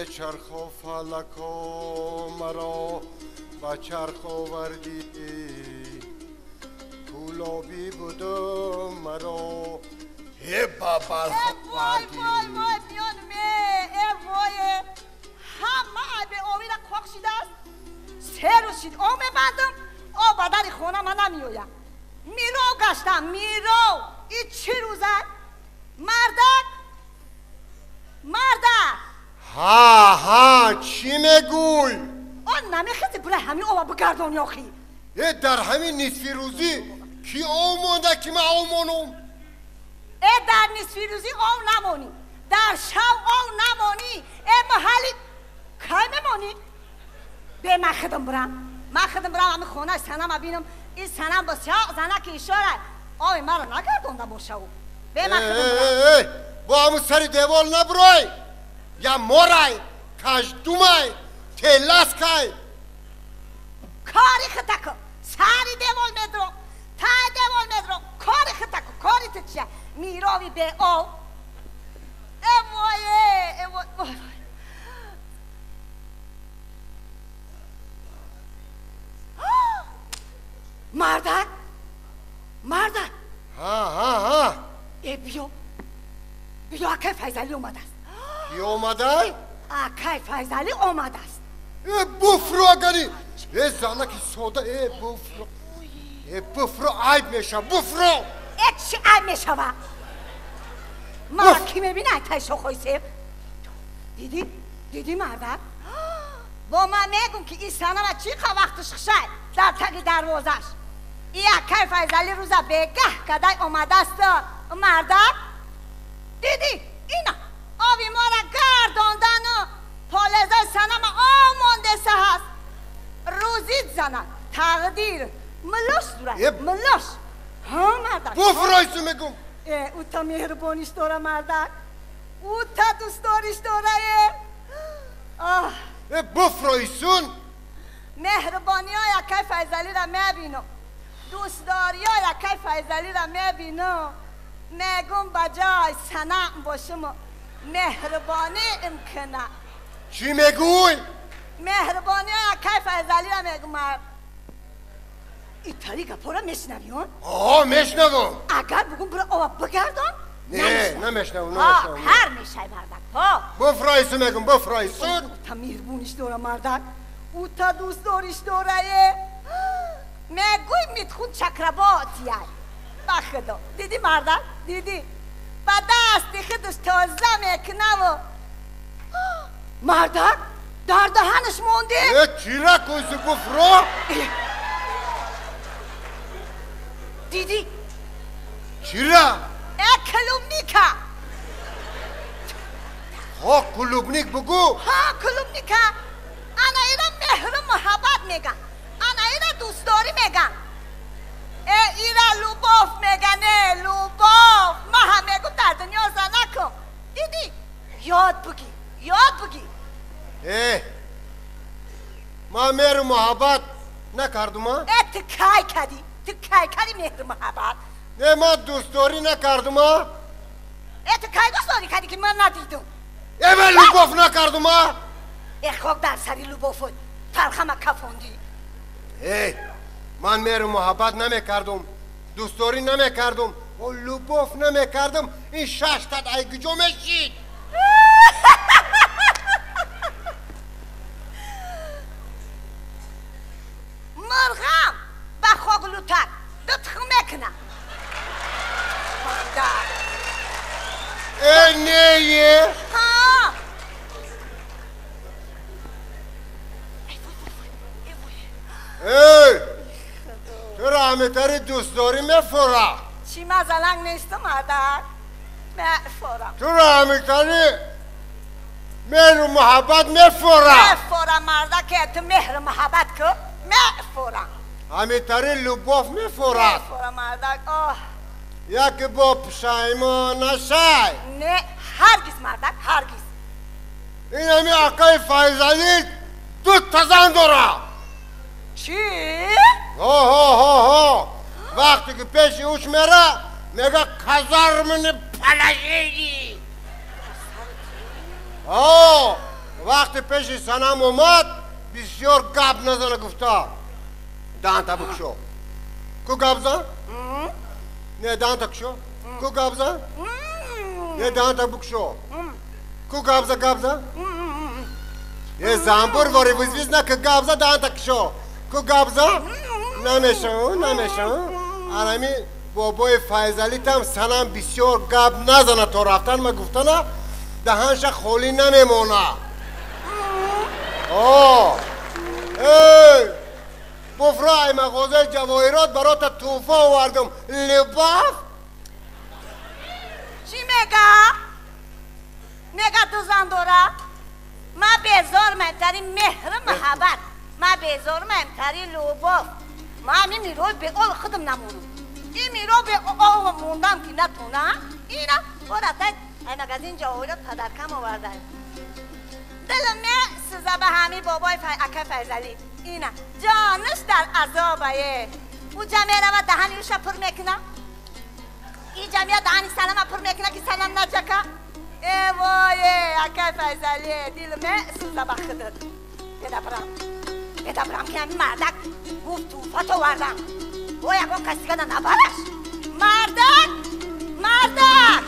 Чархо фалако маро ба чарх овардӣ, кӯлобӣ будум маро ба балх овардӣ. Вой вой миён ме, э вой, ҳама айби овира қоқ шидааст. Се рӯз шид об мебандам, об ба дари хона ман намеояд. Миро гаштам, миро. И чӣ рӯза? Мардак, мардак. Ҳа, ҳа, чӣ мегӯй? Он намехези була ҳамин оба бигардони охи. Э, дар ҳамин нисфи рӯзӣ ки об монда ки ман об монам? Э, дар нисфи рӯзӣ об намонӣ, дар шав об намонӣ. Э, маҳалли кай мемонӣ? Бе ман худам бурам, ман худам бурам ҳамин хонаи санама бинам. Ин санам бисёр занаки ишора, оби маро нагардонда бошаву. Бе ман худам бурам. Бо ҳамун сари девол набурой, я морай, каждумай, теласкай. Кори хитаку, сари девол медро, тай девол медро, кори хитаку, кори ту чия? Мирови бе об. Э вой, э вой, вой. Мардак, мардак. Ҳа, ҳа, ҳа. Э, биё, биё, акай Файзалӣ омадааст. Ки омадай? Акай Файзалӣ омадааст. Э, буфро агари. Э, занаки сода, э, буфро. Э, буфро, айб мешава, буфро. Э, чӣ айб мешава? Мара ки мебина тай шохои себ? Дидӣ? Дидӣ мардак? Бо ман мегум ки ин санама чӣ қа вақтиш хушай дар таги дарвозаш. И акай Файзалӣ рӯза бегаҳ кадай омадааст. Мардак? Дидӣ? Ина оби мора гардондану полезаи санама об мондеса ҳаст. Рӯзит занад, тақдир милош дурад, милош. Ҳа, мардак. Буфройсу мегум. Э, ӯ та меҳрубониш дора мардак, ӯ та дӯстдориш дора. Э, оҳ. Э, буфройсун. Меҳрубониҳои акай Файзалиро мебинам, дӯстдориҳои акай Файзалиро мебинам. Мегум ба ҷои санам бошуму меҳрубонӣ имкина. Чӣ мегӯй? Меҳрубониҳои акай Файзалиро мегум. Итари гапора мешнавӣ он? О, мешнавам. Агар бугум бура оба бигардон? Не, намешнавам, намешнавам. Ҳар мешай мардак, ҳо. Буфройсу мегум, буфройсун. Ӯ та меҳрубониш дора мардак, ӯ та дӯстдориш дора. Е, мегӯй митхун чакработияй. Ба худо, дидӣ мардак, дидӣ? Ба дасти худаш тоза мекунаву. Мардак, дар даҳанаш монде? Э, чира кӯйсу, буфро. Дидӣ? Чира? Э, клубника. Ҳо, клубник бугӯ. Ҳа, клубника. Ана ира меҳру муҳаббат меган, ана ира дӯстдорӣ меган. Э, ира любовь меган, э, любовь. Ман ҳам мегум дар дунё занакум. Дидӣ? Ёд бугӣ, ёд бугӣ. Э, ман меҳру муҳаббат накардум, а? Э, ту кай кардӣ? Ту кай кардӣ меҳру муҳаббат? Не, ман дӯстдорӣ накардум, а? Э, ту кай дӯстдорӣ кардӣ ки ман надидум? Э, ман любовь накардум, а? Э, хок дар сари любовь талхама кафондӣ. Э, ман меҳру муҳаббат намекардум, дӯстдорӣ намекардум, любовь намекардум. Ин шаштат ай куҷо мешид? Мурғам ба хок лутак ду тухм мекунад. Э, не, е. Ҳа. Эй, туро ҳамитари дӯстдорӣ мефора. Чӣ мазаланг несту мардак? Мефорам. Туро ҳамитари меҳру муҳаббат мефора. Мефора мардак, ту меҳру муҳаббат ку, мефорам. Ҳамитари любовь мефорад. Мефора мардак, оҳ. Яке бо пушаймон нашай. Не, ҳаргиз мардак, ҳаргиз. Ин ҳами акаи Файзалӣ ду та зан дора. Чӣ? Ҳо, ҳо, ҳо, ҳо. Вақте ки пеши ӯш мера, мега казармини положили. Ҳо, Вақти пеши санам омад, бисёр гап назана гуфта. Даҳанта бикушо. Ку гап зан? Не, даҳанта кушо. Ку гап зан? Не, даҳанта бикушо. Ку гап за, гап зан? Е, занбур вори визвиз на, ку гап за, даҳанта кушо. Ку гап зан? Намеша, намеша. Анами бобои Файзалитам санам бисёр гап назана то рафтан ма гуфтана, даҳанша холӣ намемона. О! Эй! Буфра, ай мағозаи ҷавоҳирот барота тӯҳфа овардум. Либаф? Чӣ мега? Мега ду зан дора? Ма безор мемтари меҳру муҳаббат. Ма безор мемтари любовь. Ма ҳамин мирои беол худам намонам. Ин миро беол мондам ки натона. Ина бо рафта ай магазин ҷавоҳирот падаркам овардай. Дилам месӯза ба ҳамин бобои ака Файзалӣ. Ина ҷонаш дар азобае. Уҷа мерава, даҳани уша пур мекуна. Иҷа меяд, даҳани санама пур мекуна, ки санам наҷака. Э вое, ака Файзалӣ, дилам месӯза ба худат. Бедабрам. Бедабрам ки ҳамин мардак гуфт тӯҳфат овардам. Бо ягон кас дигана набараш. Мардак! Мардак!